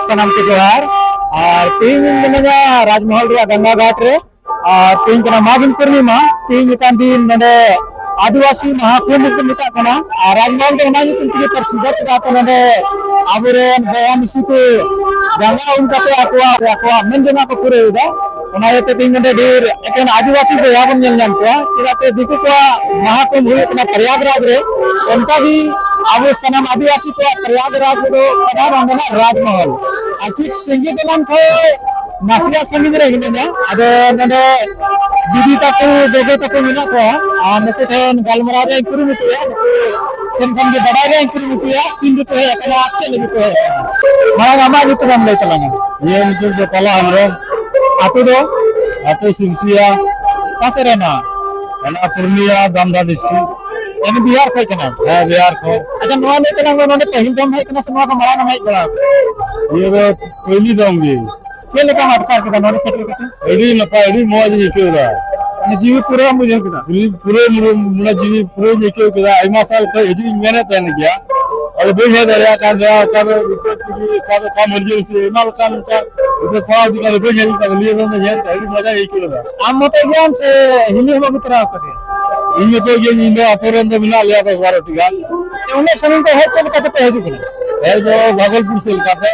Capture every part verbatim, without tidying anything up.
ᱥᱟᱱᱟᱢ ᱠᱚ ᱡᱚᱦᱟᱨ᱾ ᱟᱨ ᱛᱮᱦᱮᱧ ᱤᱧ ᱢᱤᱱᱟᱹᱧᱟ ᱨᱟᱡᱽᱢᱚᱦᱚᱞ ᱨᱮᱭᱟᱜ ᱜᱚᱝᱜᱟ ᱜᱷᱟᱴ ᱨᱮ᱾ ᱟᱨ ᱛᱮᱦᱮᱧ ᱠᱟᱱᱟ ᱢᱟᱜᱽ ᱯᱩᱨᱱᱤᱢᱟ᱾ ᱛᱮᱦᱮᱧ ᱞᱮᱠᱟᱱ ᱫᱤᱱ ᱱᱚᱰᱮ ᱟᱹᱫᱤᱵᱟᱹᱥᱤ ᱢᱟᱦᱟᱠᱩᱢᱵᱷ ᱠᱚ ᱢᱮᱛᱟᱜ ᱠᱟᱱᱟ᱾ ᱟᱨ ᱨᱟᱡᱽᱢᱚᱦᱚᱞ ᱫᱚ ᱚᱱᱟ ᱧᱩᱛᱩᱢ ᱛᱮᱜᱮ ᱯᱟᱹᱨᱥᱤ ᱠᱟᱛᱮ ᱟᱠᱚ ᱱᱚᱰᱮ ᱟᱵᱚᱨᱮᱱ ᱵᱚᱭᱦᱟ ᱢᱤᱥᱤ ᱠᱚ ᱜᱚᱝᱜᱟ ᱩᱢ ᱠᱟᱛᱮ ᱟᱠᱚᱣᱟᱜ, ᱟᱠᱚᱣᱟᱜ ᱢᱮᱱ ᱡᱚᱝᱟᱜ ᱠᱚ ᱯᱩᱨᱟᱹᱣ ᱮᱫᱟ᱾ ᱚᱱᱟ ᱤᱭᱟᱹᱛᱮ ᱛᱮᱦᱮᱧ ᱱᱚᱰᱮ ᱰᱷᱮᱨ ᱮᱠᱮᱱ ᱟᱹᱫᱤᱵᱟᱹᱥᱤ ᱵᱚᱭᱦᱟ ᱵᱚᱱ ᱧᱮᱞ ᱧᱟᱢ ᱠᱚᱣᱟ᱾ ᱪᱮᱫᱟᱜ ᱥᱮ ᱫᱤᱠᱩ ᱠᱚᱣᱟᱜ ᱢᱟᱦᱟᱠᱩᱢᱵᱷ ᱦᱩᱭᱩᱜ ᱠᱟᱱᱟ ᱯᱨᱚᱭᱟᱜᱽᱨᱟᱡᱽ ᱨᱮ, ᱚᱱᱠᱟ ᱜᱮ ᱟᱵᱚ ᱥᱟᱱᱟᱢ ᱟᱹᱫᱤᱵᱟᱹᱥᱤ ᱠᱚᱣᱟᱜ ᱯᱨᱚᱭᱟᱜᱽᱨᱟᱡᱽ ᱫᱚ ᱠᱟᱱᱟ ᱱᱚᱰᱮᱱᱟᱜ ᱨᱟᱡᱽᱢᱚᱦᱚᱞ᱾ ᱟᱨ ᱴᱷᱤᱠ ᱥᱟᱺᱜᱤᱧ ᱫᱟᱞᱟᱱ ᱠᱷᱚᱱ ᱱᱟᱥᱮᱭᱟᱜ ᱥᱟᱺᱜᱤᱧ ᱨᱮ ᱦᱤᱱᱟᱹᱧᱟ᱾ ᱟᱫᱚ ᱱᱚᱰᱮ ᱫᱤᱫᱤ ᱛᱟᱠᱚ, ᱜᱚᱜᱚ ᱛᱟᱠᱚ ᱢᱮᱱᱟᱜ ᱠᱚᱣᱟ, ᱟᱨ ᱱᱩᱠᱩ ᱴᱷᱮᱱ ᱜᱟᱞᱢᱟᱨᱟᱣ ᱨᱮᱭᱟᱜ ᱤᱧ ᱠᱩᱨᱩᱢᱩᱴᱩᱭᱟ, ᱱᱩᱠᱩ ᱴᱷᱮᱱ ᱠᱷᱚᱱ ᱜᱮ ᱵᱟᱰᱟᱭ ᱨᱮᱭᱟᱜ ᱤᱧ ᱠᱩᱨᱩᱢᱩᱴᱩᱭᱟ, ᱛᱤᱱ ᱨᱮᱠᱚ ᱦᱮᱡ ᱟᱠᱟᱱᱟ ᱟᱨ ᱪᱮᱫ ᱞᱟᱹᱜᱤᱫ ᱠᱚ ᱦᱮᱡ ᱟᱠᱟᱱᱟ᱾ ᱢᱟᱲᱟᱝ ᱟᱢᱟᱜ ᱧᱩᱛᱩᱢ ᱮᱢ ᱞᱟᱹᱭ ᱛᱟᱞᱟᱝᱟ᱾ ᱤᱧᱟᱹᱜ ᱧᱩᱛᱩᱢ ᱫᱚ ᱠᱟᱞᱟ ᱦᱮᱢᱵᱨᱚᱢ᱾ ᱟᱹᱛᱩ ᱫᱚ? ᱟᱹᱛᱩ ᱥᱤᱨᱥᱤᱭᱟ᱾ ᱚᱠᱟ ᱥᱮᱫ ᱨᱮ ᱦᱮᱱᱟᱜᱼᱟ? ᱚᱱᱟ ᱯᱩᱨᱩᱞᱤᱭᱟ, ᱫᱟᱢᱫᱟ ᱰᱤᱥᱴᱨᱤᱠᱴ᱾ ᱢᱟᱱᱮ ᱵᱤᱦᱟᱨ ᱠᱷᱚᱡ ᱠᱟᱱᱟ? ᱦᱮᱸ, ᱵᱤᱦᱟᱨ ᱠᱷᱚᱡ᱾ ᱟᱪᱪᱷᱟ, ᱱᱚᱣᱟ ᱞᱟᱹᱭ ᱛᱟᱞᱟᱝ ᱢᱮ, ᱱᱚᱰᱮ ᱯᱟᱹᱦᱤᱞ ᱫᱚᱢ ᱦᱮᱡ ᱠᱟᱱᱟ ᱥᱮ ᱱᱚᱣᱟ ᱠᱚ ᱢᱟᱲᱟᱝ ᱮᱢ ᱦᱮᱡ ᱵᱟᱲᱟ ᱟᱠᱟᱱᱟ? ᱱᱤᱭᱟᱹ ᱫᱚ ᱯᱩᱭᱞᱩ ᱫᱚᱢ ᱜᱮ᱾ ᱪᱮᱫ ᱞᱮᱠᱟᱢ ᱟᱴᱠᱟᱨ ᱠᱮᱫᱟ ᱱᱚᱰᱮ ᱥᱮᱴᱮᱨ ᱠᱟᱛᱮ? ᱟᱹᱰᱤ ᱱᱟᱯᱟᱭ, ᱟᱹᱰᱤ ᱢᱚᱡᱽ ᱤᱧ ᱟᱹᱭᱠᱟᱹᱣ ᱮᱫᱟ᱾ ᱢᱟᱱᱮ ᱡᱤᱣᱤ ᱯᱩᱨᱟᱹᱢ ᱵᱩᱡᱷᱟᱹᱣ ᱠᱮᱫᱟ? ᱯᱩᱨᱟᱹ, ᱯᱩᱨᱟᱹ ᱢᱚᱱᱮ ᱡᱤᱣᱤ ᱯᱩᱨᱟᱹᱧ ᱟᱹᱭᱠᱟᱹᱣ ᱠᱮᱫᱟ᱾ ᱟᱭᱢᱟ ᱥᱟᱞ ᱠᱷᱚᱡ ᱦᱤᱡᱩᱜ ᱤᱧ ᱢᱮᱱᱮᱫ ᱛᱟᱦᱮᱱ ᱜᱮᱭᱟ, ᱟᱫᱚ ᱵᱟᱹᱧ ᱦᱮᱡ ᱫᱟᱲᱮᱭᱟᱜ ᱠᱟᱱ ᱛᱟᱦᱮᱸᱱᱟ᱾ ᱚᱠᱟ ᱫᱚ ᱵᱤᱯᱚᱫ ᱛᱮᱜᱮ, ᱚᱠᱟ ᱫᱚ ᱚᱠᱟ ᱮᱢᱟᱨᱡᱮᱱᱥᱤ, ᱟᱭᱢᱟ ᱞᱮᱠᱟᱱ ᱚᱱᱠᱟ ᱵᱤᱯᱚᱫ ᱯᱟᱲᱟᱣ ᱤᱫᱤᱜ ᱠᱟᱱᱟ, ᱵᱟᱹᱧ ᱦᱮᱡ ᱫᱟᱲᱮᱭᱟᱜ᱾ ᱱᱤᱭᱟᱹ ᱫᱚᱢ ᱫᱚ ᱧᱮᱞ ᱠᱮᱫᱟ, ᱟᱹᱰᱤ ᱢᱚᱡᱟᱧ ᱟᱹᱭᱠᱟᱹᱣ ᱮᱫᱟ᱾ ᱟᱢ ᱢᱚᱛᱚ ᱜᱮᱭᱟᱢ ᱥᱮ ᱦᱤᱞᱤ ᱦᱚᱸ ᱟᱹᱜᱩ ᱛᱚᱨᱟ ᱟᱠᱟᱫᱮᱭᱟ? ᱤᱧ ᱢᱚᱛᱚ ᱜᱮ, ᱤᱧ ᱫᱚ ᱟᱛᱳ ᱨᱮᱱ ᱫᱚ ᱢᱮᱱᱟᱜ ᱞᱮᱭᱟ ᱫᱚᱥ ᱵᱟᱨᱚ ᱴᱤ ᱜᱟᱱ᱾ ᱩᱱᱟᱹᱜ ᱥᱟᱺᱜᱤᱧ ᱠᱷᱚᱱ ᱦᱮᱡ ᱪᱮᱫ ᱞᱮᱠᱟ ᱛᱮᱯᱮ ᱦᱤᱡᱩᱜ ᱠᱟᱱᱟ? ᱦᱮᱡ ᱫᱚ ᱵᱷᱟᱜᱚᱞᱯᱩᱨ ᱥᱮᱫ ᱞᱮᱠᱟᱛᱮ᱾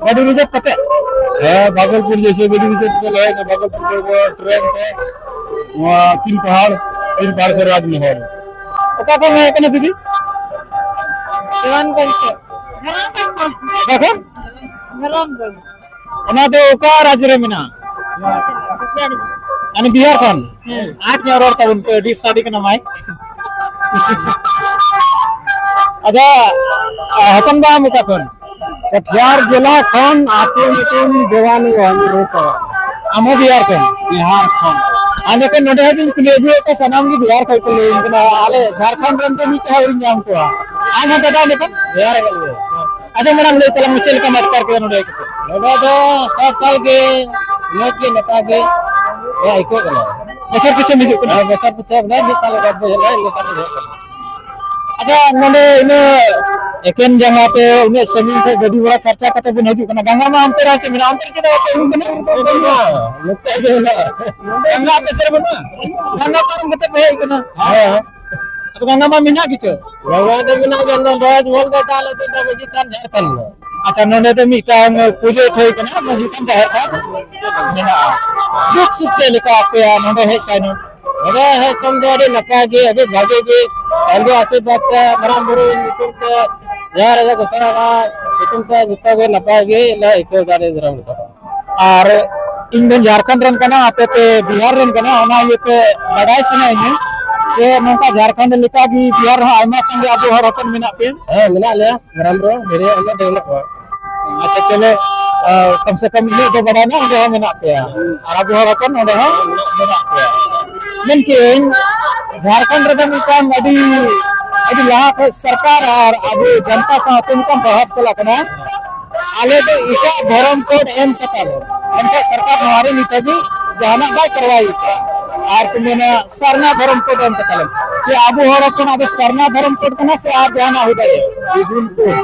ᱜᱟᱹᱰᱤ ᱨᱤᱡᱟᱨᱵᱷ ᱠᱟᱛᱮ? ᱦᱮᱸ, ᱵᱷᱟᱜᱚᱞᱯᱩᱨ ᱡᱮᱭᱥᱮ ᱜᱟᱹᱰᱤ ᱨᱤᱡᱟᱨᱵᱷ ᱠᱟᱛᱮ ᱞᱮ ᱦᱮᱡ ᱮᱱᱟ᱾ ᱵᱷᱟᱜᱚᱞᱯᱩᱨ ᱠᱷᱚᱱ ᱫᱚ ᱴᱨᱮᱱ ᱛᱮ ᱱᱚᱣᱟ ᱛᱤᱱ ᱯᱟᱦᱟᱲ, ᱛᱤᱱ ᱯᱟᱦᱟᱲ ᱠᱷᱚᱱ ᱨᱟᱡᱽᱢᱚᱦᱚᱞ᱾ ᱚᱠᱟ ᱠᱷᱚᱱ ᱦᱮᱡ ᱠᱟᱱᱟ ᱫᱤᱫᱤ? ᱫᱮᱣᱟᱱᱜᱚᱸᱡᱽ ᱠᱷᱚᱱ᱾ ᱚᱠᱟ ᱠᱷᱚᱱ? ᱫᱷᱚᱨᱚᱢᱜᱚᱲ᱾ ᱚᱱᱟ ᱫᱚ ᱚᱠᱟ ᱨᱟᱡᱽ ᱨᱮ ᱢᱮᱱᱟᱜᱼᱟ? ᱵᱤᱦᱟᱨ᱾ ᱢᱟᱱᱮ ᱵᱤᱦᱟᱨ ᱠᱷᱚᱱ? ᱦᱮᱸ᱾ ᱟᱸᱴ ᱧᱚᱜ ᱨᱚᱲ ᱛᱟᱵᱚᱱ ᱯᱮ, ᱟᱹᱰᱤ ᱥᱟᱰᱮ ᱠᱟᱱᱟ ᱢᱟᱭᱤᱠ᱾ ᱟᱪᱪᱷᱟ, ᱦᱚᱯᱚᱱ ᱵᱟ, ᱟᱢ ᱚᱠᱟ ᱠᱷᱚᱱ? ᱠᱟᱴᱷᱤᱭᱟᱨ ᱡᱮᱞᱟ ᱠᱷᱚᱱ, ᱟᱹᱛᱩ ᱧᱩᱛᱩᱢ ᱫᱮᱣᱟᱱᱜᱚᱸᱡᱽ ᱨᱳᱰ᱾ ᱟᱢ ᱦᱚᱸ ᱵᱤᱦᱟᱨ ᱠᱷᱚᱱ? ᱵᱤᱦᱟᱨ ᱠᱷᱚᱱ᱾ ᱟᱨ ᱱᱚᱛᱮ ᱱᱚᱰᱮ ᱦᱚᱸ ᱵᱤᱱ ᱠᱩᱞᱤ ᱟᱹᱜᱩᱭᱮᱫ ᱠᱚᱣᱟ, ᱥᱟᱱᱟᱢ ᱜᱮ ᱵᱤᱦᱟᱨ ᱠᱷᱚᱱ ᱠᱚ ᱞᱟᱹᱭᱟᱹᱧ ᱠᱟᱱᱟ᱾ ᱟᱞᱮ ᱡᱷᱟᱲᱠᱷᱚᱸᱰ ᱨᱮᱱ ᱫᱚ ᱢᱤᱫᱴᱮᱱ ᱦᱚᱸ ᱟᱹᱣᱨᱤᱧ ᱧᱟᱢ ᱠᱚᱣᱟ᱾ ᱟᱢ ᱦᱚᱸ ᱫᱟᱫᱟ ᱚᱸᱰᱮ ᱠᱷᱚᱱ? ᱵᱤᱦᱟᱨ ᱨᱮ ᱠᱟᱱ ᱜᱮᱭᱟ᱾ ᱟᱪᱪᱷᱟ, ᱢᱟᱲᱟᱝ ᱞᱟᱹᱭ ᱛᱟᱞᱟᱝ ᱢᱮ, ᱪᱮᱫ ᱞᱮᱠᱟᱢ ᱟᱴᱠᱟᱨ ᱠᱮᱫᱟ ᱱᱚᱰᱮ ᱦᱮᱡ ᱠᱟᱛᱮ? ᱱᱚᱰᱮ ᱫᱚ ᱥᱚᱵ ᱥᱟᱞ ᱜᱮ ᱢᱚᱡᱽ ᱜᱮ, ᱱᱟᱯᱟᱭ ᱜᱮ ᱦᱮᱸ, ᱟᱹᱭᱠᱟᱹᱜ ᱠᱟᱱᱟ᱾ ᱵᱚᱪᱷᱚᱨ ᱯᱤᱪᱷᱮᱢ ᱦᱤᱡᱩᱜ ᱠᱟᱱᱟ? ᱦᱮᱸ, ᱵᱚᱪᱷᱚᱨ ᱯᱤᱪᱷᱮ ᱢᱟᱱᱮ ᱢᱤᱫ ᱥᱟᱞ ᱨᱮ ᱵᱟᱨ ᱫᱷᱟᱣ ᱦᱩᱭᱩᱜᱼᱟ, ᱤᱱᱟᱹ ᱥᱟᱞ ᱨᱮ ᱦᱩᱭᱩᱜ ᱠᱟᱱᱟ᱾ ᱟᱪᱪᱷᱟ, ᱱᱚᱰᱮ ᱤᱱᱟᱹ ᱮᱠᱮᱱ ᱡᱟᱸᱜᱟ ᱛᱮ ᱩᱱᱟᱹᱜ ᱥᱟᱺᱜᱤᱧ ᱠᱷᱚᱱ ᱜᱟᱹᱰᱤ ᱜᱷᱚᱲᱟ ᱠᱷᱚᱨᱪᱟ ᱠᱟᱛᱮ ᱵᱤᱱ ᱦᱤᱡᱩᱜ ᱠᱟᱱᱟ᱾ ᱜᱟᱝᱜᱟ ᱢᱟ ᱚᱱᱛᱮ ᱨᱮ ᱪᱮᱫ ᱢᱮᱱᱟᱜᱼᱟ? ᱚᱱᱛᱮ ᱨᱮ ᱪᱮᱫᱟᱜ ᱵᱟᱯᱮ ᱦᱩᱭᱩᱜ ᱠᱟᱱᱟ? ᱱᱚᱛᱮ ᱜᱮ ᱢᱮᱱᱟᱜᱼᱟ᱾ ᱜᱟᱝᱜᱟ ᱟᱯᱮ ᱥᱮᱫ ᱨᱮ ᱵᱟᱹᱱᱩᱜᱼᱟ? ᱜᱟᱝᱜᱟ ᱯᱟᱨᱚᱢ ᱠᱟᱛᱮ ᱯᱮ ᱦᱮᱡ ᱠᱟᱱᱟ? ᱦᱮᱸ᱾ ᱟᱫᱚ ᱜᱟᱝᱜᱟ ᱢᱟ ᱢᱮᱱᱟᱜ ᱜᱮᱪᱚ? ᱜᱟᱝᱜᱟ ᱫᱚ ᱢᱮᱱᱟᱜ ᱜᱮᱭᱟ, ᱱᱚᱣᱟ ᱨᱟᱡᱽᱢᱚᱦᱚᱞ ᱫᱚ ᱛᱟᱦᱞᱮ ᱫᱚ ᱢᱟᱹᱡᱷᱤ ᱛᱷᱟᱱ ᱡᱟᱦᱮᱨ ᱛᱷᱟᱱ ᱢᱮᱱᱟᱜᱼᱟ᱾ ᱟᱪᱪᱷᱟ, ᱱᱚᱰᱮ ᱫᱚ ᱢᱤᱫᱴᱟᱝ ᱯᱩᱡᱟᱹ ᱴᱷᱟᱹᱭ ᱠᱟᱱᱟ, ᱢᱟᱹᱡᱷᱤ ᱛᱷᱟᱱ, ᱡᱟᱦᱮᱨ ᱛᱷᱟᱱ ᱢᱮᱱᱟᱜᱼᱟ᱾ ᱫᱩᱠ ᱥᱩᱠ ᱪᱮᱫ ᱞᱮᱠᱟ ᱟᱯᱮᱭᱟ ᱱᱚᱰᱮ ᱦᱮᱡ ᱛᱟᱭᱱᱚᱢ? ᱱᱚᱰᱮ ᱦᱮᱡ ᱥᱚᱢ ᱫᱚ ᱟᱹᱰᱤ ᱱᱟᱯᱟᱭ ᱜᱮ, ᱟᱹᱰᱤ ᱵᱷᱟᱜᱮ ᱜᱮ᱾ ᱪᱟᱸᱫᱳ ᱟᱥᱤᱨᱵᱟᱫᱽ ᱛᱮ, ᱢᱟᱨᱟᱝ ᱵᱩᱨᱩ ᱧᱩᱛᱩᱢ ᱛᱮ, ᱡᱟᱦᱟᱸ ᱨᱮᱜᱮ ᱜᱚᱸᱥᱟᱭ ᱵᱟᱵᱟ ᱧᱩᱛᱩᱢ ᱛᱮ ᱡᱚᱛᱚ ᱜᱮ ᱱᱟᱯᱟᱭ ᱜᱮ ᱞᱮ ᱟᱹᱭᱠᱟᱹᱣ ᱮᱫᱟ ᱱᱤᱭᱟᱹ ᱫᱷᱚᱨᱚᱢ ᱨᱮᱫᱚ᱾ ᱟᱨ ᱤᱧ ᱫᱚ ᱡᱷᱟᱲᱠᱷᱚᱸᱰ ᱨᱮᱱ ᱠᱟᱱᱟ, ᱟᱯᱮ ᱯᱮ ᱵᱤᱦᱟᱨ ᱨᱮᱱ ᱠᱟᱱᱟ, ᱚᱱᱟ ᱤᱭᱟᱹᱛᱮ ᱵᱟᱰᱟᱭ ᱥᱟᱱᱟᱭᱤᱧᱟ ᱡᱮ ᱱᱚᱝᱠᱟ ᱡᱷᱟᱲᱠᱷᱚᱸᱰ ᱞᱮᱠᱟ ᱜᱮ ᱵᱤᱦᱟᱨ ᱨᱮᱦᱚᱸ ᱟᱭᱢᱟ ᱥᱟᱸᱜᱮ ᱟᱵᱚ ᱦᱚᱲ ᱦᱚᱯᱚᱱ ᱢᱮᱱᱟᱜ ᱯᱮᱭᱟ? ᱦᱮᱸ, ᱢᱮᱱᱟᱜ ᱞᱮᱭᱟ᱾ ᱢᱟᱨᱟᱝ ᱵᱩᱨᱩ ᱰᱷᱮᱨ ᱧᱚᱜ ᱫᱚ ᱢᱮᱱᱟᱜ ᱠᱚᱣᱟ᱾ ᱟᱪᱪᱷᱟ, ᱪᱚᱞᱚ, ᱟ, ᱠᱚᱢ ᱥᱮ ᱠᱚᱢ ᱤᱱᱟᱹᱜ ᱫᱚ ᱵᱟᱰᱟᱭ ᱢᱮ, ᱚᱸᱰᱮ ᱦᱚᱸ ᱢᱮᱱᱟᱜ ᱯᱮᱭᱟ᱾ ᱟᱨ ᱟᱵᱚ ᱦᱚᱲ ᱦᱚᱯᱚᱱ ᱚᱸᱰᱮ ᱦᱚᱸ ᱢᱮᱱᱟᱜ ᱯᱮᱭᱟ᱾ ᱢᱮᱱᱠᱮᱜ ᱟᱹᱧ, ᱡᱷᱟᱲᱠᱷᱚᱸᱰ ᱨᱮᱫᱚ ᱢᱤᱫᱴᱟᱝ ᱟᱹᱰᱤ, ᱟᱹᱰᱤ ᱞᱟᱦᱟ ᱠᱷᱚᱱ ᱥᱚᱨᱠᱟᱨ ᱟᱨ ᱟᱵᱚ ᱡᱚᱱᱛᱟ ᱥᱟᱶᱛᱮ ᱢᱤᱫᱴᱟᱝ ᱵᱟᱦᱟᱥ ᱪᱟᱞᱟᱜ ᱠᱟᱱᱟ᱾ ᱟᱞᱮ ᱫᱚ ᱮᱴᱟᱜ ᱫᱷᱚᱨᱚᱢ ᱠᱳᱰ ᱮᱢ ᱠᱟᱛᱮ ᱞᱮ, ᱢᱮᱱᱠᱷᱟᱱ ᱥᱚᱨᱠᱟᱨ ᱱᱚᱣᱟ ᱨᱮ ᱱᱤᱛ ᱦᱟᱹᱵᱤᱡ ᱡᱟᱦᱟᱱᱟᱜ ᱵᱟᱭ ᱠᱟᱨᱣᱟᱭ ᱠᱟᱜᱼᱟ᱾ ᱟᱨ ᱠᱚ ᱢᱮᱱᱟ ᱥᱟᱨᱱᱟ ᱫᱷᱚᱨᱚᱢ ᱠᱳᱰ ᱮᱢ ᱠᱟᱛᱮ ᱞᱮ᱾ ᱪᱮ ᱟᱵᱚ ᱦᱚᱲ ᱦᱚᱯᱚᱱᱟᱜ ᱫᱚ ᱥᱟᱨᱱᱟ ᱫᱷᱚᱨᱚᱢ ᱠᱳᱰ ᱠᱟᱱᱟ ᱥᱮ ᱟᱨ ᱡᱟᱦᱟᱱᱟᱜ ᱦᱩᱭ ᱫᱟᱲᱮᱭᱟᱜᱼᱟ? ᱵᱤᱫᱤᱱ ᱠᱳᱰ,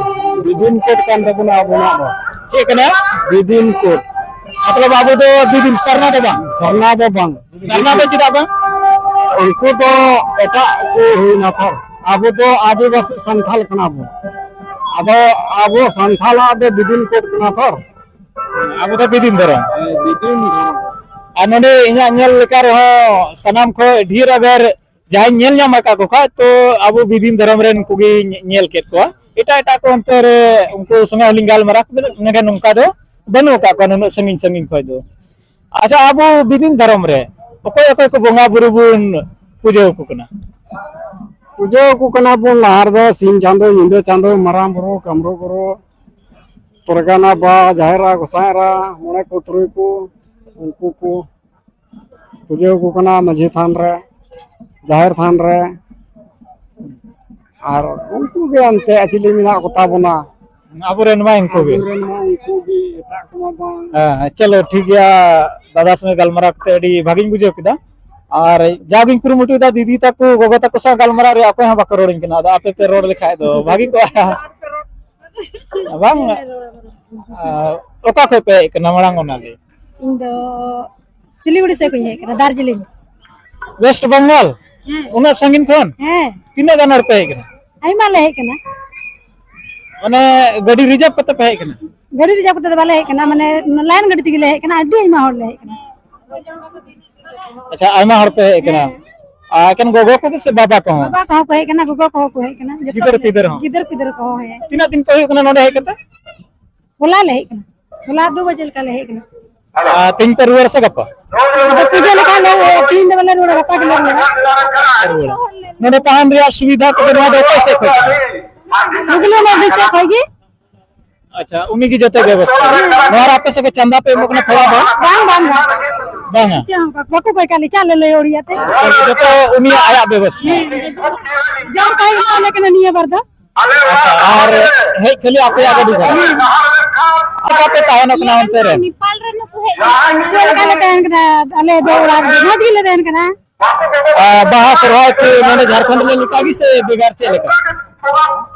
ᱵᱤᱫᱤᱱ ᱠᱳᱰ ᱠᱟᱱ ᱛᱟᱵᱚᱱᱟ ᱟᱵᱚᱱᱟᱜ ᱫᱚ᱾ ᱪᱮᱫ ᱠᱟᱱᱟ? ᱵᱤᱫᱤᱱ ᱠᱳᱰ᱾ ᱢᱚᱛᱞᱚᱵ ᱟᱵᱚ ᱫᱚ ᱵᱤᱫᱤᱱ, ᱥᱟᱨᱱᱟ ᱫᱚ ᱵᱟᱝ? ᱥᱟᱨᱱᱟ ᱫᱚ ᱵᱟᱝ᱾ ᱥᱟᱨᱱᱟ ᱫᱚ ᱪᱮᱫᱟᱜ ᱵᱟᱝ? ᱩᱱᱠᱩ ᱫᱚ ᱮᱴᱟᱜ ᱠᱚ ᱦᱩᱭᱱᱟ ᱛᱷᱚᱨ᱾ ᱟᱵᱚ ᱫᱚ ᱟᱹᱫᱤᱵᱟᱹᱥᱤ ᱥᱟᱱᱛᱟᱞ ᱠᱟᱱᱟ ᱵᱚᱱ᱾ ᱟᱫᱚ ᱟᱵᱚ ᱥᱟᱱᱛᱟᱞᱟᱜ ᱫᱚ ᱵᱤᱫᱤᱱ ᱠᱳᱰ ᱠᱟᱱᱟ ᱛᱷᱚᱨ᱾ ᱟᱵᱚ ᱫᱚ ᱵᱤᱫᱤᱱ ᱫᱷᱚᱨᱚᱢ᱾ ᱦᱮᱸ, ᱵᱤᱫᱤᱱ ᱫᱷᱚᱨᱚᱢ᱾ ᱟᱨ ᱱᱚᱰᱮ ᱤᱧᱟᱹᱜ ᱧᱮᱞ ᱞᱮᱠᱟ ᱨᱮᱦᱚᱸ ᱥᱟᱱᱟᱢ ᱠᱷᱚᱱ ᱰᱷᱮᱨ ᱟᱵᱮᱨ ᱡᱟᱦᱟᱸᱧ ᱧᱮᱞ ᱧᱟᱢ ᱟᱠᱟᱫ ᱠᱚ ᱠᱷᱟᱡ, ᱛᱚ ᱟᱵᱚ ᱵᱤᱫᱤᱱ ᱫᱷᱚᱨᱚᱢ ᱨᱮᱱ ᱠᱚᱜᱮᱧ ᱧᱮᱞ ᱠᱮᱫ ᱠᱚᱣᱟ᱾ ᱮᱴᱟᱜ ᱮᱴᱟᱜ ᱠᱚ ᱚᱱᱛᱮ ᱨᱮ ᱩᱱᱠᱩ ᱥᱚᱸᱜᱮ ᱦᱚᱸᱞᱤᱧ ᱜᱟᱞᱢᱟᱨᱟᱣ ᱠᱮᱫᱟ, ᱢᱮᱱᱠᱷᱟᱱ ᱱᱚᱝᱠᱟ ᱫᱚ ᱵᱟᱹᱱᱩᱜ ᱟᱠᱟᱫ ᱠᱚᱣᱟ ᱱᱩᱱᱟᱹᱜ ᱥᱟᱺᱜᱤᱧ ᱥᱟᱺᱜᱤᱧ ᱠᱷᱚᱱ ᱫᱚ᱾ ᱟᱪᱪᱷᱟ, ᱟᱵᱚ ᱵᱤᱫᱤᱱ ᱫᱷᱚᱨᱚᱢ ᱨᱮ ᱚᱠᱚᱭ ᱚᱠᱚᱭ ᱠᱚ ᱵᱚᱸᱜᱟ ᱵᱩᱨᱩ ᱵᱚᱱ ᱯᱩᱡᱟᱹ ᱟᱠᱚ ᱠᱟᱱᱟ? ᱯᱩᱡᱟᱹ ᱟᱠᱚ ᱠᱟᱱᱟ ᱵᱚᱱ ᱞᱟᱦᱟ ᱨᱮᱫᱚ ᱥᱤᱧ ᱪᱟᱸᱫᱚ, ᱧᱤᱫᱟᱹ ᱪᱟᱸᱫᱚ, ᱢᱟᱨᱟᱝ ᱵᱩᱨᱩ, ᱠᱟᱢᱨᱩ ᱵᱩᱨᱩ, ᱯᱚᱨᱜᱟᱱᱟ ᱵᱟ, ᱡᱟᱦᱮᱨ ᱮᱨᱟ, ᱜᱚᱸᱥᱟᱭ ᱮᱨᱟ, ᱢᱚᱬᱮ ᱠᱚ ᱛᱩᱨᱩᱭ ᱠᱚ, ᱩᱱᱠᱩ ᱠᱚ ᱯᱩᱡᱟᱹ ᱟᱠᱚ ᱠᱟᱱᱟ ᱢᱟᱹᱡᱷᱤ ᱛᱷᱟᱱ ᱨᱮ, ᱡᱟᱦᱮᱨ ᱛᱷᱟᱱ ᱨᱮ᱾ ᱟᱨ ᱩᱱᱠᱩ ᱜᱮ ᱮᱱᱛᱮ ᱪᱤᱞᱤ ᱢᱮᱱᱟᱜ ᱠᱚᱛᱟ ᱵᱚᱱᱟ? ᱟᱵᱚᱨᱮᱱ ᱢᱟ ᱩᱱᱠᱩ ᱜᱮ᱾ ᱟᱵᱚᱨᱮᱱ ᱢᱟ ᱩᱱᱠᱩ ᱜᱮ, ᱮᱴᱟᱜ ᱠᱚᱢᱟ ᱵᱟᱝ᱾ ᱦᱮᱸ, ᱪᱚᱞᱚ ᱴᱷᱤᱠ ᱜᱮᱭᱟ, ᱫᱟᱫᱟ ᱥᱚᱸᱜᱮ ᱜᱟᱞᱢᱟᱨᱟᱣ ᱠᱟᱛᱮ ᱟᱹᱰᱤ ᱵᱷᱟᱜᱤᱧ ᱵᱩᱡᱷᱟᱹᱣ ᱠᱮᱫᱟ᱾ ᱟᱨ ᱡᱟᱣᱜᱤᱧ ᱠᱩᱨᱩᱢᱩᱴᱩᱭᱮᱫᱟ ᱫᱤᱫᱤ ᱛᱟᱠᱚ, ᱜᱚᱜᱚ ᱛᱟᱠᱚ ᱥᱟᱶ ᱜᱟᱞᱢᱟᱨᱟᱣ ᱨᱮᱭᱟᱜ, ᱚᱠᱚᱭ ᱦᱚᱸ ᱵᱟᱠᱚ ᱨᱚᱲᱟᱹᱧ ᱠᱟᱱᱟ᱾ ᱟᱫᱚ ᱟᱯᱮ ᱯᱮ ᱨᱚᱲ ᱞᱮᱠᱷᱟᱡ ᱫᱚ ᱵᱷᱟᱹᱜᱤ ᱠᱚᱜᱼᱟ᱾ ᱵᱟᱝ, ᱟᱨ ᱚᱠᱟ ᱠᱷᱚᱡ ᱯᱮ ᱦᱮᱡ ᱠᱟᱱᱟ ᱢᱟᱲᱟᱝ ᱚᱱᱟ ᱞᱟᱹᱭ? ᱤᱧ ᱫᱚ ᱥᱤᱞᱤᱜᱩᱲᱤ ᱥᱮᱫ ᱠᱷᱚᱱᱤᱧ ᱦᱮᱡ ᱠᱟᱱᱟ, ᱫᱟᱨᱡᱤᱞᱤᱝ᱾ ᱳᱭᱮᱥᱴ ᱵᱮᱝᱜᱚᱞ? ᱦᱮᱸ᱾ ᱩᱱᱟᱹᱜ ᱥᱟᱺᱜᱤᱧ ᱠᱷᱚᱱ? ᱦᱮᱸ᱾ ᱛᱤᱱᱟᱹᱜ ᱜᱟᱱ ᱦᱚᱲ ᱯᱮ ᱦᱮᱡ ᱠᱟᱱᱟ? ᱟᱭᱢᱟ ᱞᱮ ᱦᱮᱡ ᱠᱟᱱᱟ᱾ ᱢᱟᱱᱮ ᱜᱟᱹᱰᱤ ᱨᱤᱡᱟᱨᱵᱷ ᱠᱟᱛᱮ ᱯᱮ ᱦᱮᱡ ᱠᱟᱱᱟ? ᱜᱟᱹᱰᱤ ᱨᱤᱡᱟᱨᱵᱷ ᱠᱟᱛᱮ ᱫᱚ ᱵᱟᱞᱮ ᱦᱮᱡ ᱠᱟᱱᱟ, ᱢᱟᱱᱮ ᱞᱟᱭᱤᱱ ᱜᱟᱹᱰᱤ ᱛᱮᱜᱮ ᱞᱮ ᱦᱮᱡ ᱠᱟᱱᱟ, ᱟᱹᱰᱤ ᱟᱭᱢᱟ ᱦᱚᱲ ᱞᱮ ᱦᱮᱡ ᱠᱟᱱᱟ᱾ ᱟᱪᱪᱷᱟ, ᱟᱭᱢᱟ ᱦᱚᱲ ᱯᱮ ᱦᱮᱡ ᱠᱟᱱᱟ᱾ ᱦᱮᱸ᱾ ᱟᱨ ᱮᱠᱮᱱ ᱜᱚᱜᱚ ᱠᱚᱜᱮ ᱥᱮ ᱵᱟᱵᱟ ᱠᱚᱦᱚᱸ? ᱵᱟᱵᱟ ᱠᱚᱦᱚᱸ ᱠᱚ ᱦᱮᱡ ᱠᱟᱱᱟ, ᱜᱚᱜᱚ ᱠᱚᱦᱚᱸ ᱠᱚ ᱦᱮᱡ ᱠᱟᱱᱟ, ᱡᱚᱛᱚ ᱜᱤᱫᱟᱹᱨ ᱜᱮ᱾ ᱯᱤᱫᱟᱹᱨ ᱦᱚᱸ? ᱜᱤᱫᱟᱹᱨ ᱯᱤᱫᱟᱹᱨ ᱠᱚᱦᱚᱸ, ᱦᱮᱸ᱾ ᱛᱤᱱᱟᱹᱜ ᱫᱤᱱ ᱯᱮ ᱦᱩᱭᱩᱜ ᱠᱟᱱᱟ ᱱᱚᱰᱮ ᱦᱮᱡ ᱠᱟᱛᱮ? ᱦᱚᱞᱟ ᱞᱮ ᱦᱮᱡ ᱠᱟᱱᱟ, ᱦᱚᱞᱟ ᱫᱩ ᱵᱟᱡᱮ ᱞᱮᱠᱟ ᱞᱮ ᱦᱮᱡ ᱠᱟᱱᱟ᱾ ᱟᱨ ᱛᱮᱦᱮᱧ ᱯᱮ ᱨᱩᱣᱟᱹᱲᱟ ᱥᱮ ᱜᱟᱯᱟ? ᱟᱫᱚ ᱯᱩᱡᱟᱹ ᱞᱮᱠᱟ ᱞᱮ, ᱛᱮᱦᱮᱧ ᱫᱚ ᱵᱟᱞᱮ ᱨᱩᱣᱟᱹᱲᱟ, ᱜᱟᱯᱟ ᱜᱮᱞᱮ ᱨᱩᱣᱟᱹᱲᱟ᱾ ᱯᱮ ᱨᱩᱣᱟᱹᱲᱟ᱾ ᱱᱚᱰᱮ ᱛᱟᱦᱮᱱ ᱨᱮᱭᱟᱜ ᱥᱩᱵᱤᱫᱷᱟ ᱠᱚᱫᱚ ᱱᱚᱣᱟ ᱫᱚ ᱚᱠᱚᱭ ᱥᱮᱫ ᱠᱷᱚᱡ ᱠᱟᱱᱟ? ᱦᱩᱜᱽᱞᱤ ᱢᱟᱹᱡᱷᱤ ᱥᱮᱫ ᱠᱷᱚᱡ ᱜᱮ᱾ ᱟᱪᱪᱷᱟ, ᱩᱱᱤ ᱜᱮ ᱡᱚᱛᱚ ᱵᱮᱵᱚᱥᱛᱷᱟ᱾ ᱦᱮᱸ᱾ ᱱᱚᱣᱟ ᱨᱮ ᱟᱯᱮ ᱥᱮᱫ ᱠᱚ ᱪᱟᱸᱫᱟ ᱯᱮ ᱮᱢᱚᱜ ᱠᱟᱱᱟ ᱛᱷᱚᱲᱟ ᱫᱚ? ᱵᱟᱝ, ᱵᱟᱝ, ᱵᱟᱝ᱾ ᱵᱟᱝᱟ? ᱪᱮᱫ ᱦᱚᱸ ᱵᱟᱝ, ᱵᱟᱠᱚ ᱠᱚᱭ ᱠᱟᱜ ᱞᱮ, ᱪᱟ ᱞᱮ ᱞᱟᱹᱭ ᱟᱹᱣᱲᱤᱭᱟ ᱛᱮ᱾ ᱡᱚᱛᱚ ᱩᱱᱤᱭᱟᱜ ᱟᱭᱟᱜ ᱵᱮᱵᱚᱥᱛᱷᱟ᱾ ᱦᱮᱸ᱾ ᱡᱚᱢ ᱠᱚ ᱦᱩᱭᱩᱜ ᱛᱟᱞᱮ ᱠᱟᱱᱟ ᱱᱤᱭᱟᱹ ᱵᱟᱨ ᱫᱚ᱾ ᱟᱪᱪᱷᱟ, ᱟᱨ ᱦᱮᱡ ᱠᱷᱟᱹᱞᱤ ᱟᱯᱮᱭᱟᱜ ᱜᱟᱹᱰᱤ ᱵᱷᱟᱲᱟ? ᱦᱮᱸ᱾ ᱪᱮᱠᱟ ᱯᱮ ᱛᱟᱦᱮᱱᱚᱜ ᱠᱟᱱᱟ ᱚᱱᱛᱮ ᱨᱮ? ᱪᱮᱫ ᱞᱮᱠᱟ ᱞᱮ ᱛᱟᱦᱮᱱ ᱠᱟᱱᱟ? ᱟᱞᱮ ᱫᱚ ᱚᱲᱟᱜ ᱨᱮ ᱢᱚᱡᱽ ᱜᱮᱞᱮ ᱛᱟᱦᱮᱱ ᱠᱟᱱᱟ᱾ ᱟᱨ ᱵᱟᱦᱟ ᱥᱚᱨᱦᱟᱭ ᱠᱚ ᱱᱚᱰᱮ ᱡᱷᱟᱲᱠᱷᱚᱸᱰ ᱨᱮ ᱞᱮᱠᱟ ᱜᱮ ᱥᱮ ᱵᱷᱮᱜᱟᱨ ᱪᱮᱫ ᱞᱮᱠᱟ?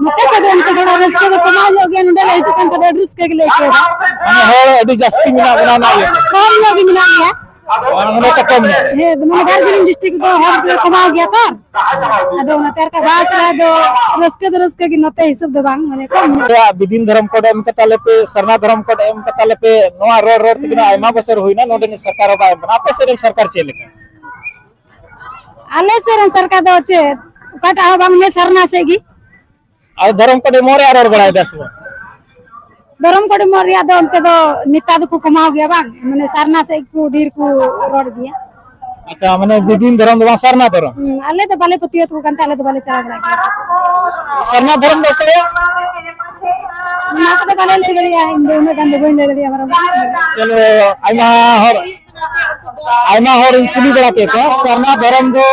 ᱱᱚᱛᱮ ᱠᱷᱚᱱ ᱫᱚ ᱚᱱᱛᱮ ᱛᱷᱚᱲᱟ ᱨᱟᱹᱥᱠᱟᱹ ᱫᱚ ᱠᱚᱢᱟᱣ ᱧᱚᱜ ᱜᱮᱭᱟ, ᱱᱚᱰᱮ ᱞᱮ ᱦᱤᱡᱩᱜ ᱠᱟᱱ ᱠᱷᱟᱱ ᱫᱚ ᱟᱹᱰᱤ ᱨᱟᱹᱥᱠᱟᱹ ᱜᱮᱞᱮ ᱟᱹᱭᱠᱟᱹᱣ ᱮᱫᱟ᱾ ᱢᱟᱱᱮ ᱦᱚᱲ ᱟᱹᱰᱤ ᱡᱟᱹᱥᱛᱤ ᱢᱮᱱᱟᱜ ᱵᱚᱱᱟ ᱚᱱᱟ ᱤᱭᱟᱹᱛᱮ? ᱠᱚᱢ ᱧᱚᱜ ᱜᱮ ᱢᱮᱱᱟᱜ ᱞᱮᱭᱟ᱾ ᱟᱨ ᱱᱚᱰᱮ ᱠᱚ ᱠᱚᱢ ᱧᱚᱜ? ᱦᱮᱸ, ᱢᱟᱱᱮ ᱫᱟᱨᱡᱤᱞᱤᱝ ᱰᱤᱥᱴᱨᱤᱠᱴ ᱫᱚ ᱦᱚᱲ ᱠᱚ ᱠᱚᱢᱟᱣ ᱜᱮᱭᱟ ᱛᱚ᱾ ᱟᱫᱚ ᱚᱱᱟᱛᱮ ᱟᱨ ᱵᱟᱦᱟ ᱥᱚᱨᱦᱟᱭ ᱫᱚ ᱨᱟᱹᱥᱠᱟᱹ ᱫᱚ ᱨᱟᱹᱥᱠᱟᱹ ᱜᱮ, ᱱᱚᱛᱮ ᱦᱤᱥᱟᱹᱵ ᱫᱚ ᱵᱟᱝ, ᱢᱟᱱᱮ ᱠᱚᱢ ᱧᱚᱜ᱾ ᱟᱯᱮᱭᱟᱜ ᱵᱤᱫᱤᱱ ᱫᱷᱚᱨᱚᱢ ᱠᱳᱰ ᱮᱢ ᱠᱟᱛᱟᱞᱮ ᱯᱮ, ᱥᱟᱨᱱᱟ ᱫᱷᱚᱨᱚᱢ ᱠᱳᱰ ᱮᱢ ᱠᱟᱛᱟᱞᱮ ᱯᱮ, ᱱᱚᱣᱟ ᱨᱚᱲ ᱨᱚᱲ ᱛᱮᱜᱮ ᱱᱟᱜ ᱟᱭᱢᱟ ᱵᱚᱪᱷᱚᱨ ᱦᱩᱭᱱᱟ, ᱱᱚᱰᱮᱱᱤᱡ ᱥᱚᱨᱠᱟᱨ ᱦᱚᱸ ᱵᱟᱭ ᱮᱢ ᱠᱟᱱᱟ᱾ ᱟᱯᱮ ᱥᱮᱫ ᱨᱮᱱ ᱥᱚᱨᱠᱟᱨ ᱪᱮᱫ ᱞᱮᱠᱟ? ᱟᱞᱮ ᱥᱮᱫ ᱨᱮᱱ ᱥᱚᱨᱠᱟᱨ ᱫᱚ ᱪᱮᱫ, ᱚᱠᱟᱴᱟᱜ ᱦᱚᱸ ᱵᱟᱝ, ᱱᱮ ᱥᱟᱨᱱᱟ ᱥᱮᱫ ᱜᱮ᱾ ᱟᱨ ᱫᱷᱚᱨᱚᱢ ᱠᱳᱰ ᱮᱢᱚᱜ ᱨᱮᱭᱟᱜ ᱨᱚᱲ ᱵᱟᱲᱟᱭ ᱫᱟ ᱥᱮ ᱵᱟᱝ? ᱫᱷᱚᱨᱚᱢ ᱠᱳᱰ ᱮᱢᱚᱜ ᱨᱮᱭᱟᱜ ᱫᱚ ᱚᱱᱛᱮ ᱫᱚ ᱱᱮᱛᱟ ᱫᱚᱠᱚ ᱠᱚᱢᱟᱣ ᱜᱮᱭᱟ ᱵᱟᱝ, ᱢᱟᱱᱮ ᱥᱟᱨᱱᱟ ᱥᱮᱫ ᱠᱚ ᱰᱷᱮᱨ ᱠᱚ ᱨᱚᱲ ᱜᱮᱭᱟ᱾ ᱟᱪᱪᱷᱟ, ᱢᱟᱱᱮ ᱵᱤᱫᱤᱱ ᱫᱷᱚᱨᱚᱢ ᱫᱚ ᱵᱟᱝ, ᱥᱟᱨᱱᱟ ᱫᱷᱚᱨᱚᱢ? ᱦᱩᱸ, ᱟᱞᱮ ᱫᱚ ᱵᱟᱞᱮ ᱯᱟᱹᱛᱭᱟᱹᱣ ᱛᱟᱠᱚ ᱠᱟᱱ ᱛᱮ ᱟᱞᱮ ᱫᱚ ᱵᱟᱞᱮ ᱪᱟᱞᱟᱣ ᱵᱟᱲᱟᱜ ᱜᱮᱭᱟ ᱟᱯᱮ ᱥᱮᱫ ᱫᱚ᱾ ᱥᱟᱨᱱᱟ ᱫᱷᱚᱨᱚᱢ ᱫᱚ ᱚᱠᱚᱭᱟᱜ? ᱚᱱᱟ ᱠᱚᱫᱚ ᱵᱟᱞᱮ ᱞᱟᱹᱭ ᱫᱟᱲᱮᱭᱟᱜᱼᱟ, ᱤᱧ ᱫᱚ ᱩᱱᱟᱹᱜ ᱜᱟᱱ ᱫᱚ ᱵᱟᱹᱧ ᱞᱟᱹᱭ ᱫᱟᱲᱮᱭᱟᱜᱼᱟ ᱢᱟᱨᱟᱝ ᱵᱟᱹᱵᱩ᱾ ᱪᱚᱞᱚ, ᱟᱭᱢᱟ ᱦᱚᱲ, ᱟᱭᱢᱟ ᱦᱚᱲᱤᱧ ᱠᱩᱞᱤ ᱵᱟᱲᱟ ᱠᱮᱫ ᱠᱚᱣᱟ, ᱥᱟᱨᱱᱟ ᱫᱷᱚᱨᱚᱢ ᱫᱚ,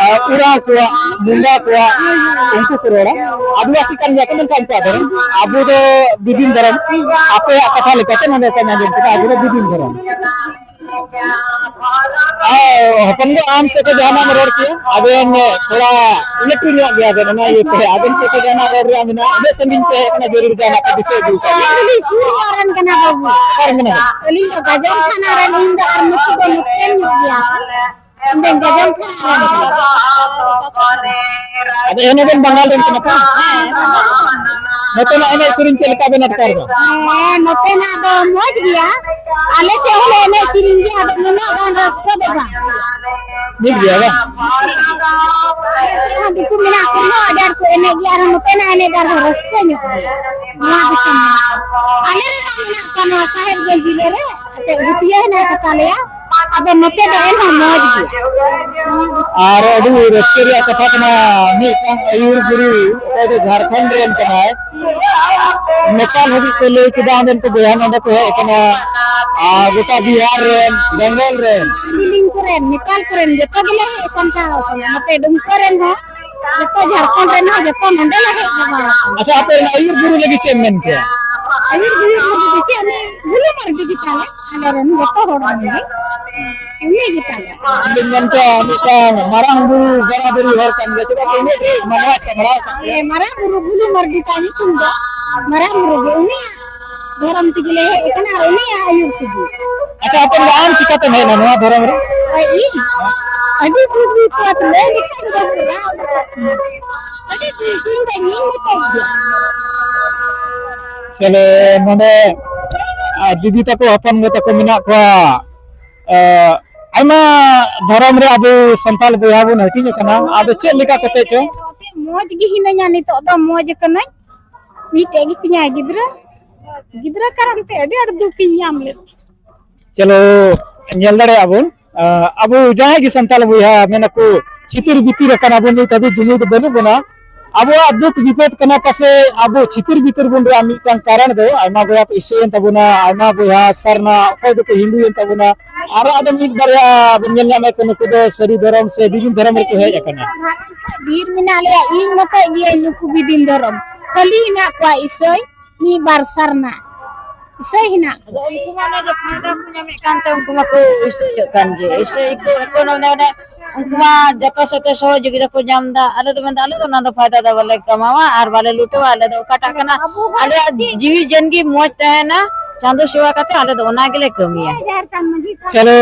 ᱟ, ᱩᱨᱟᱣ ᱠᱚᱣᱟᱜ, ᱢᱩᱱᱰᱟ ᱠᱚᱣᱟᱜ, ᱩᱱᱠᱩ ᱠᱚ ᱨᱚᱲᱟ᱾ ᱟᱹᱫᱤᱵᱟᱹᱥᱤ ᱠᱟᱱ ᱜᱮᱭᱟ ᱠᱚ, ᱢᱮᱱᱠᱷᱟᱱ ᱩᱱᱠᱩᱣᱟᱜ ᱫᱷᱚᱨᱚᱢ, ᱟᱵᱚ ᱫᱚ ᱵᱤᱫᱤᱱ ᱫᱷᱚᱨᱚᱢ᱾ ᱟᱯᱮᱭᱟᱜ ᱠᱟᱛᱷᱟ ᱞᱮᱠᱟᱛᱮ ᱱᱚᱰᱮ ᱚᱠᱟᱧ ᱟᱸᱡᱚᱢ ᱠᱮᱫᱟ, ᱟᱵᱚ ᱫᱚ ᱵᱤᱫᱤᱱ ᱫᱷᱚᱨᱚᱢ᱾ ᱟᱨ ᱦᱚᱯᱚᱱ ᱜᱚ, ᱟᱢ ᱥᱮᱫ ᱠᱷᱚᱱ ᱡᱟᱦᱟᱱᱟᱜ ᱮᱢ ᱨᱚᱲ ᱠᱮᱭᱟ? ᱟᱵᱮᱱ ᱛᱷᱚᱲᱟ ᱞᱟᱹᱴᱩ ᱧᱚᱜ ᱜᱮᱭᱟ ᱵᱮᱱ, ᱚᱱᱟ ᱤᱭᱟᱹᱛᱮ ᱟᱵᱮᱱ ᱥᱮᱫ ᱠᱷᱚᱱ ᱡᱟᱦᱟᱱᱟᱜ ᱨᱚᱲ ᱨᱮᱭᱟᱜ ᱢᱮᱱᱟᱜᱼᱟ? ᱩᱱᱟᱹᱜ ᱥᱟᱺᱜᱤᱧ ᱯᱮ ᱦᱮᱡ ᱠᱟᱱᱟ, ᱡᱟᱹᱨᱩᱲ ᱡᱟᱦᱟᱱᱟᱜ ᱯᱮ ᱫᱤᱥᱟᱹ ᱟᱹᱜᱩ ᱠᱟᱜ ᱜᱮᱭᱟ᱾ ᱟᱹᱞᱤᱧ ᱥᱩᱨ ᱱᱚᱣᱟ ᱨᱮᱱ ᱠᱟᱱᱟ ᱵᱟᱹᱵᱩ᱾ ᱚᱠᱟ ᱨᱮᱱ ᱠᱟᱱᱟ ᱵᱮᱱ? ᱟᱹᱞᱤᱧ ᱫᱚ ᱜᱟᱡᱚᱞ ᱛᱷᱟᱱᱟ ᱨᱮᱱ, ᱤᱧ ᱫᱚ ᱟᱨ ᱱᱩᱠᱩ ᱫᱚ ᱱᱚᱛᱮᱱ ᱧᱚᱜ ᱜᱮᱭᱟ᱾ ᱤᱧ ᱫᱚ ᱜᱟᱡᱚᱞ ᱛᱷᱟᱱᱟ ᱨᱮᱱ ᱠᱟᱱᱟ᱾ ᱟᱫᱚ ᱮᱱ ᱦᱚᱸᱵᱮᱱ ᱵᱟᱝᱜᱟᱞ ᱨᱮᱱ ᱠᱟᱱᱟ ᱛᱚ? ᱦᱮᱸ, ᱵᱟᱝᱜᱟᱞ ᱨᱮᱱ ᱠᱟᱱᱟ᱾ ᱱᱚᱛᱮᱱᱟᱜ ᱮᱱᱮᱡ ᱥᱮᱨᱮᱧ ᱪᱮᱫ ᱞᱮᱠᱟ ᱵᱮᱱ ᱟᱴᱠᱟᱨ ᱮᱫᱟ? ᱦᱮᱸ, ᱱᱚᱛᱮᱱᱟᱜ ᱫᱚ ᱢᱚᱡᱽ ᱜᱮᱭᱟ᱾ ᱟᱞᱮ ᱥᱮᱫ ᱦᱚᱸᱞᱮ ᱮᱱᱮᱡ ᱥᱮᱨᱮᱧ ᱜᱮᱭᱟ, ᱟᱫᱚ ᱱᱩᱱᱟᱹᱜ ᱜᱟᱱ ᱨᱟᱹᱥᱠᱟᱹ ᱫᱚ ᱵᱟᱝ᱾ ᱢᱤᱫ ᱜᱮᱭᱟ ᱵᱟᱝ? ᱟᱞᱮ ᱥᱮᱫ ᱦᱚᱸ ᱫᱤᱠᱩ ᱢᱮᱱᱟᱜ ᱠᱚ ᱨᱮᱦᱚᱸ ᱟᱹᱰᱤ ᱟᱸᱴ ᱠᱚ ᱮᱱᱮᱡ ᱜᱮᱭᱟ, ᱟᱨ ᱱᱚᱛᱮᱱᱟᱜ ᱮᱱᱮᱡ ᱫᱚ ᱟᱨᱦᱚᱸ ᱨᱟᱹᱥᱠᱟᱹ ᱧᱚᱜ ᱜᱮᱭᱟ ᱱᱚᱣᱟ ᱫᱤᱥᱚᱢ ᱨᱮ᱾ ᱟᱞᱮ ᱨᱮᱱ ᱦᱚᱸ ᱢᱮᱱᱟᱜ ᱠᱚᱣᱟ ᱱᱚᱣᱟ ᱥᱟᱦᱮᱵᱽᱜᱚᱸᱡᱽ ᱡᱤᱞᱟᱹ ᱨᱮ, ᱮᱱᱛᱮᱫ ᱜᱩᱛᱤᱭᱟᱹ ᱦᱮᱱᱟᱜ ᱠᱚ ᱛᱟᱞᱮᱭᱟ, ᱟᱫᱚ ᱱᱚᱛᱮ ᱫᱚ ᱮᱱᱦᱚᱸ ᱢᱚᱡᱽ ᱜᱮᱭᱟ᱾ ᱟᱨ ᱟᱹᱰᱤ ᱨᱟᱹᱥᱠᱟᱹ ᱨᱮᱭᱟᱜ ᱠᱟᱛᱷᱟ ᱠᱟᱱᱟ, ᱢᱤᱫᱴᱟᱝ ᱟᱹᱭᱩᱨ ᱜᱩᱨᱩ, ᱚᱠᱚᱭ ᱫᱚ ᱡᱷᱟᱲᱠᱷᱚᱸᱰ ᱨᱮᱱ ᱠᱟᱱᱟᱭ, ᱱᱮᱯᱟᱞ ᱦᱟᱹᱵᱤᱡ ᱠᱚ ᱞᱟᱹᱭ ᱠᱮᱫᱟ, ᱚᱸᱰᱮᱱ ᱠᱚ ᱵᱚᱭᱦᱟ ᱱᱚᱸᱰᱮ ᱠᱚ ᱦᱮᱡ ᱟᱠᱟᱱᱟ, ᱟᱨ ᱜᱚᱴᱟ ᱵᱤᱦᱟᱨ ᱨᱮᱱ, ᱵᱮᱝᱜᱚᱞ ᱨᱮᱱ᱾ ᱫᱟᱨᱡᱤᱞᱤᱝ ᱠᱚᱨᱮᱱ, ᱱᱮᱯᱟᱞ ᱠᱚᱨᱮᱱ ᱡᱚᱛᱚ ᱜᱮᱞᱮ ᱦᱮᱡ ᱥᱟᱢᱴᱟᱣ ᱟᱠᱟᱱᱟ, ᱱᱚᱛᱮ ᱰᱩᱢᱠᱟ ᱨᱮᱱ ᱦᱚᱸ, ᱡᱚᱛᱚ ᱡᱷᱟᱲᱠᱷᱚᱸᱰ ᱨᱮᱱ ᱦᱚᱸ, ᱡᱚᱛᱚ ᱱᱚᱸᱰᱮ ᱞᱮ ᱦᱮᱡ ᱪᱟᱵᱟ ᱟᱠᱟᱱᱟ᱾ ᱟᱪᱪᱷᱟ, ᱟᱯᱮ ᱨᱮᱱ ᱟᱹᱭᱩᱨ ᱜᱩᱨᱩ ᱞᱟᱹᱜᱤᱫ ᱪᱮᱫ ᱮᱢ ᱢᱮᱱ ᱠᱮᱭᱟ? ᱟᱹᱭᱩᱨ ᱜᱩᱨᱩ ᱞᱟᱹᱜᱤᱫ ᱪᱮᱫ ᱮᱢ ᱢᱮᱱ? ᱜᱩᱨᱩ ᱢᱟᱨᱰᱤ ᱜᱮ ᱛᱟᱞᱮ, ᱟᱞᱮ ᱨᱮᱱ ᱡᱚᱛᱚ ᱦᱚᱲ ᱨᱮᱱ ᱜᱮ᱾ ᱩᱱᱤ ᱜᱮ ᱛᱟᱞᱮ᱾ ᱤᱧ ᱢᱮᱱ ᱠᱮᱭᱟ, ᱢᱤᱫᱴᱟᱝ ᱢᱟᱨᱟᱝ ᱵᱩᱨᱩ ᱵᱟᱨᱟᱵᱟᱹᱨᱤ ᱦᱚᱲ ᱠᱟᱱ ᱜᱮᱭᱟ, ᱪᱮᱫᱟᱜ ᱥᱮ ᱩᱱᱟᱹᱜ ᱰᱷᱮᱨ ᱢᱟᱱᱣᱟ ᱥᱟᱢᱵᱲᱟᱣ ᱟᱠᱟᱫ ᱯᱮᱭᱟ᱾ ᱦᱮᱸ, ᱢᱟᱨᱟᱝ ᱵᱩᱨᱩ ᱵᱷᱩᱞᱩ ᱢᱟᱨᱰᱤ ᱛᱟᱭ ᱧᱩᱛᱩᱢ ᱫᱚ᱾ ᱢᱟᱨᱟᱝ ᱵᱩᱨᱩ ᱜᱮ, ᱩᱱᱤᱭᱟᱜ ᱫᱷᱚᱨᱚᱢ ᱛᱮᱜᱮ ᱞᱮ ᱦᱮᱡ ᱟᱠᱟᱱᱟ ᱟᱨ ᱩᱱᱤᱭᱟᱜ ᱟᱹᱭᱩᱨ ᱛᱮᱜᱮ᱾ ᱟᱪᱪᱷᱟ, ᱟᱯᱮ ᱫᱚ ᱟᱢ ᱪᱤᱠᱟᱛᱮᱢ ᱦᱮᱡ ᱮᱱᱟ ᱱᱚᱣᱟ ᱫᱷᱚᱨᱚᱢ ᱨᱮ? ᱦᱳᱭ, ᱤᱧ? ᱟᱹᱰᱤ ᱫᱩᱠ ᱵᱤᱯᱚᱫ ᱞᱟᱹᱭ ᱞᱮᱠᱷᱟᱱ ᱫᱚ ᱵᱟᱝ ᱨᱟᱜ ᱩᱰᱩᱠᱚᱜ ᱠᱟᱱᱟ᱾ ᱟᱹᱰᱤ ᱫᱩᱠ, ᱤᱧ ᱫᱚ ᱤᱧ ᱢᱮᱛᱟᱭ ᱜᱮᱭᱟ᱾ ᱪᱚᱞᱚ, ᱱᱚᱰᱮ, ᱟᱨ ᱫᱤᱫᱤ ᱛᱟᱠᱚ, ᱦᱚᱯᱚᱱ ᱜᱚ ᱛᱟᱠᱚ ᱢᱮᱱᱟᱜ ᱠᱚᱣᱟ᱾ ᱟᱸ, ᱟᱭᱢᱟ ᱫᱷᱚᱨᱚᱢ ᱨᱮ ᱟᱵᱚ ᱥᱟᱱᱛᱟᱲ ᱵᱚᱭᱦᱟ ᱵᱚᱱ ᱦᱟᱹᱴᱤᱧ ᱟᱠᱟᱱᱟ᱾ ᱟᱫᱚ ᱪᱮᱫ ᱞᱮᱠᱟ ᱠᱟᱛᱮ ᱪᱚ? ᱢᱚᱡᱽ ᱜᱮ ᱦᱤᱱᱟᱹᱧᱟ, ᱱᱤᱛᱚᱜ ᱫᱚ ᱢᱚᱡᱽ ᱟᱠᱟᱱᱟᱹᱧ᱾ ᱢᱤᱫᱴᱮᱡ ᱜᱮ ᱛᱤᱧᱟᱹ ᱜᱤᱫᱽᱨᱟᱹ, ᱜᱤᱫᱽᱨᱟᱹ ᱠᱟᱨᱚᱱ ᱛᱮ ᱟᱹᱰᱤ ᱟᱸᱴ ᱫᱩᱠ ᱤᱧ ᱧᱟᱢ ᱞᱮᱫᱟ᱾ ᱪᱚᱞᱚ, ᱧᱮᱞ ᱫᱟᱲᱮᱭᱟᱜᱼᱟ ᱵᱚᱱ, ᱟᱸ, ᱟᱵᱚ ᱡᱟᱦᱟᱸᱭ ᱜᱮ ᱥᱟᱱᱛᱟᱲ ᱵᱚᱭᱦᱟ ᱢᱮᱱᱟᱠᱚ, ᱪᱷᱤᱛᱤᱨ ᱵᱤᱛᱤᱨ ᱟᱠᱟᱱᱟ ᱵᱚᱱ, ᱱᱤᱛ ᱦᱟᱹᱵᱤᱡ ᱡᱩᱢᱤᱫ ᱵᱟᱹᱱᱩᱜ ᱵᱚᱱᱟ᱾ ᱟᱵᱚᱣᱟᱜ ᱫᱩᱠ ᱵᱤᱯᱚᱫ ᱠᱟᱱᱟ, ᱯᱟᱥᱮ ᱟᱵᱚ ᱪᱷᱤᱛᱤᱨ ᱵᱤᱛᱤᱨ ᱵᱚᱱ ᱨᱮᱭᱟᱜ ᱢᱤᱫᱴᱟᱝ ᱠᱟᱨᱚᱱ ᱫᱚ, ᱟᱭᱢᱟ ᱵᱚᱭᱦᱟ ᱠᱚ ᱤᱥᱟᱹᱭᱮᱱ ᱛᱟᱵᱚᱱᱟ, ᱟᱭᱢᱟ ᱵᱚᱭᱦᱟ ᱥᱟᱨᱱᱟ, ᱚᱠᱚᱭ ᱫᱚᱠᱚ ᱦᱤᱱᱫᱩᱭᱮᱱ ᱛᱟᱵᱚᱱᱟ, ᱟᱨᱚ ᱟᱫᱚ ᱢᱤᱫ ᱵᱟᱨᱭᱟ ᱵᱚᱱ ᱧᱮᱞ ᱧᱟᱢᱮᱫ ᱠᱚ, ᱱᱩᱠᱩ ᱫᱚ ᱥᱟᱹᱨᱤ ᱫᱷᱚᱨᱚᱢ ᱥᱮ ᱵᱤᱡᱽ ᱫᱷᱚᱨᱚᱢ ᱨᱮᱠᱚ ᱦᱮᱡ ᱟᱠᱟᱱᱟ᱾ ᱰᱷᱮᱨ ᱢᱮᱱᱟᱜ ᱞᱮᱭᱟ, ᱤᱧ ᱢᱚᱛᱚᱡ ᱜᱤᱭᱟᱹᱧ ᱱᱩᱠᱩ ᱵᱤᱫᱤᱱ ᱫᱷᱚᱨᱚᱢ, ᱠᱷᱟᱹᱞᱤ ᱦᱮᱱᱟᱜ ᱠᱚᱣᱟ ᱤᱥᱟᱹᱭ, ᱢᱤᱫ ᱵᱟᱨ ᱥᱟᱨᱱᱟ᱾ ᱤᱥᱟᱹᱭ ᱦᱮᱱᱟᱜ ᱠᱚᱣᱟ᱾ ᱟᱫᱚ ᱩᱱᱠᱩ ᱢᱟ ᱚᱱᱮ ᱡᱮ ᱯᱷᱟᱭᱫᱟ ᱠᱚ ᱧᱟᱢᱮᱫ ᱠᱟᱱ ᱛᱮ ᱩᱱᱠᱩ ᱢᱟᱠᱚ ᱤᱥᱟᱹᱭᱚᱜ ᱠᱟᱱ ᱡᱮ ᱤᱥᱟᱹᱭ ᱠᱚ ᱮᱠᱷᱚᱱ ᱚᱱᱮ ᱚᱱᱮ ᱩᱱᱠᱩ ᱢᱟ ᱡᱚᱛᱚ ᱥᱮᱫ ᱛᱮ ᱥᱚᱦᱚᱡᱳᱜᱤᱛᱟ ᱠᱚ ᱧᱟᱢ ᱮᱫᱟ᱾ ᱟᱞᱮ ᱫᱚ ᱢᱮᱱᱫᱟ ᱟᱞᱮ ᱫᱚ ᱚᱱᱟ ᱫᱚ ᱯᱷᱟᱭᱫᱟ ᱫᱚ ᱵᱟᱞᱮ ᱠᱟᱢᱟᱣᱟ ᱟᱨ ᱵᱟᱞᱮ ᱞᱩᱴᱟᱹᱣᱟ᱾ ᱟᱞᱮ ᱫᱚ ᱚᱠᱟᱴᱟᱜ ᱠᱟᱱᱟ ᱟᱞᱮᱭᱟᱜ ᱡᱤᱣᱤ ᱡᱟᱹᱱᱜᱤ ᱢᱚᱡᱽ ᱛᱟᱦᱮᱱᱟ ᱪᱟᱸᱫᱚ ᱥᱮᱵᱟ ᱠᱟᱛᱮ ᱟᱞᱮ ᱫᱚ ᱚᱱᱟ ᱜᱮᱞᱮ ᱠᱟᱹᱢᱤᱭᱟ᱾ ᱪᱚᱞᱚ,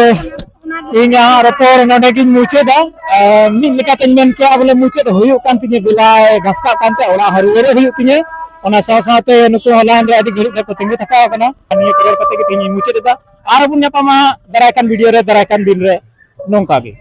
ᱤᱧᱟᱹᱜ ᱨᱚᱯᱚᱲ ᱱᱚᱰᱮ ᱜᱤᱧ ᱢᱩᱪᱟᱹᱫᱟ᱾ ᱟᱨ ᱢᱤᱫ ᱞᱮᱠᱟᱛᱮᱧ ᱢᱮᱱ ᱠᱮᱭᱟ ᱵᱚᱞᱮ ᱢᱩᱪᱟᱹᱫ ᱦᱩᱭᱩᱜ ᱠᱟᱱ ᱛᱤᱧᱟᱹ, ᱵᱮᱞᱟᱭ ᱜᱷᱟᱥᱠᱟᱜ ᱠᱟᱱᱛᱮ ᱚᱲᱟᱜ ᱦᱚᱸ ᱨᱩᱣᱟᱹᱲᱚᱜ ᱦᱩᱭᱩᱜ ᱛᱤᱧᱟᱹ᱾ ᱚᱱᱟ ᱥᱟᱶ ᱥᱟᱶᱛᱮ ᱱᱩᱠᱩ ᱦᱚᱸ ᱞᱟᱭᱤᱱ ᱨᱮ ᱟᱹᱰᱤ ᱜᱷᱟᱹᱲᱤᱡ ᱨᱮᱠᱚ ᱛᱤᱸᱜᱩ ᱛᱷᱟᱠᱟᱣ ᱟᱠᱟᱱᱟ᱾ ᱱᱤᱭᱟᱹ ᱠᱚ ᱨᱚᱲ ᱠᱟᱛᱮ ᱜᱮ ᱛᱮᱦᱮᱧ ᱤᱧ ᱢᱩᱪᱟᱹᱫ ᱮᱫᱟ᱾ ᱟᱨᱦᱚᱸ ᱵᱚᱱ ᱧᱟᱯᱟᱢᱟ ᱫᱟᱨᱟᱭ ᱠᱟᱱ ᱵᱷᱤᱰᱤᱭᱳ ᱨᱮ, ᱫᱟᱨᱟᱭ ᱠᱟᱱ ᱫᱤᱱ ᱨᱮ᱾ ᱱᱚᱝᱠᱟ ᱜᱮ᱾